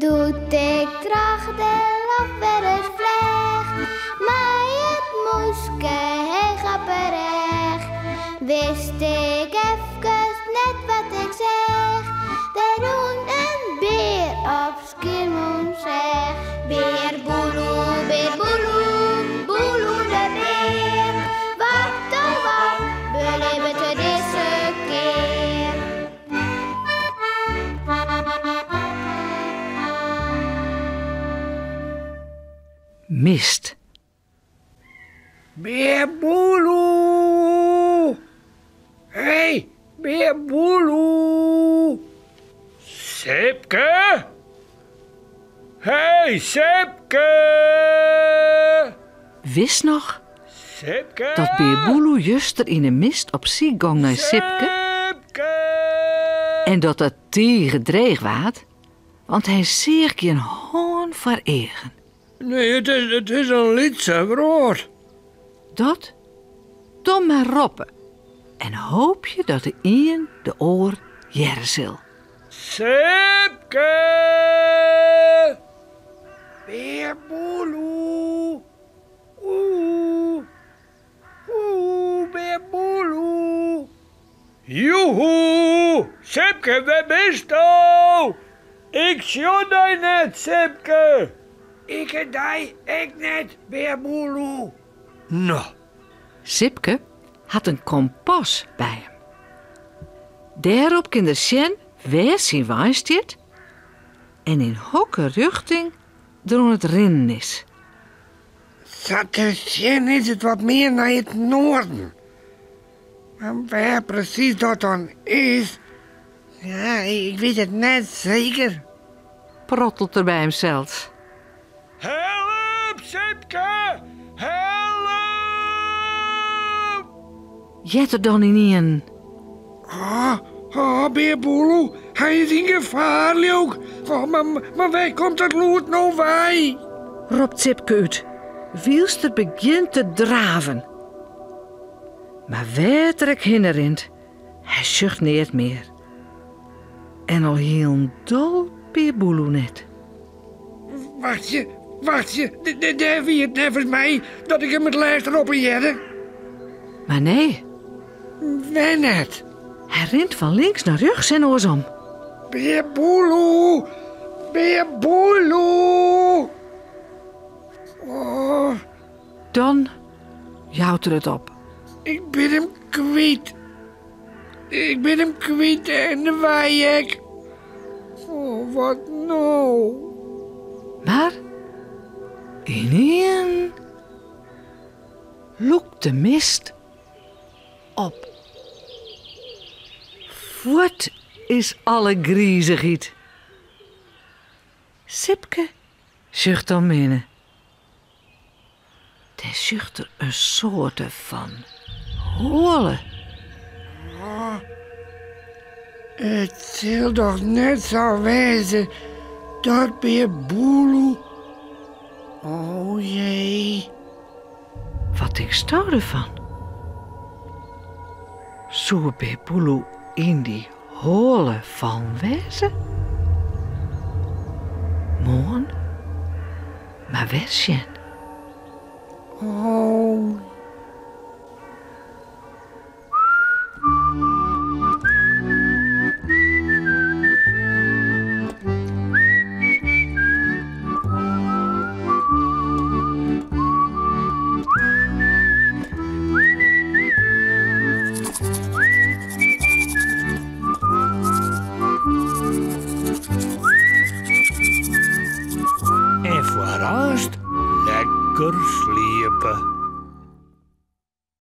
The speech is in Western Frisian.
Doe't ik troch de loft wer ris fleach, mei it mûske heech op 'e rêch, wist ik efkes net wat ik seach. Der rûn in bear op Skiermûntseach. Bear Boeloe, bear Boeloe, Boeloe de bear. Wat oh wat belibbet er dizze kear? Mist. Bear Boeloe! Hé, Bear Boeloe! Sipke? Hé, Sipke! Witst noch Sipke! dat Bear Boeloe juster yn 'e mist op syk gong nei Sipke? Sipke! En dat dat tige dreech waard, want hy seach gjin hân foar eagen. Nee, it is, it is in lytse wrâld. Dat, dan mar roppe en hoopje dat de ien de oar hearre sil. Sipke! Bear Boeloe! Oeh! Oeh, Bear Boeloe! Joehoe! Sipke, wêr bisto? Ik sjoch dy net, Sipke! Ik dy ek net, Bear Boeloe. No. Sipke hat in kompas by him. Dêrop kin er sjen wêr't syn wein stiet en yn hokker rjochting er oan it rinnen is. Sa te sjen is it wat mear nei it noarden. Mar wêr presys dat dan is, ja, ik wit it net seker. Prottelt er by himsels. Help, Sipke! Help! Heart er dan ynienen. Oh, oh, Bear Boeloe, hy is yn gefaar, leau 'k. Oh, mar, mar wêr komt dat lûd no wei? Ropt Sipke út, wylst er begjint te draven. Mar wêr't er ek hinne rint, hy sjocht neat mear. En al hielendal Bear Boeloe net. Wachtsje, wachtsje, dêr wie it neffens my dat ik him it lêst roppen hearde. Mar nee. Wêr net? Hy rint fan links nei rjochts en oarsom. Bear Boeloe! Bear Boeloe! Oh. Dan jout er it op. Ik bin him kwyt. Ik bin him kwyt en de wei ek. Oh, wat no? Mar ynienen lûkt de mist op. Fuort is alle grizichheid. Sipke sjocht om hinne. Dêr sjocht er in soarte fan hoale. Oh, it sil dochs net sa wêze dat Bear Boeloe. Oh jee. Wat tinksto derfan? Soe Bear Boeloe yn dy hoale fallen wêze? Moarn mar wer sjen. Oh. En foarearst lekker sliepe.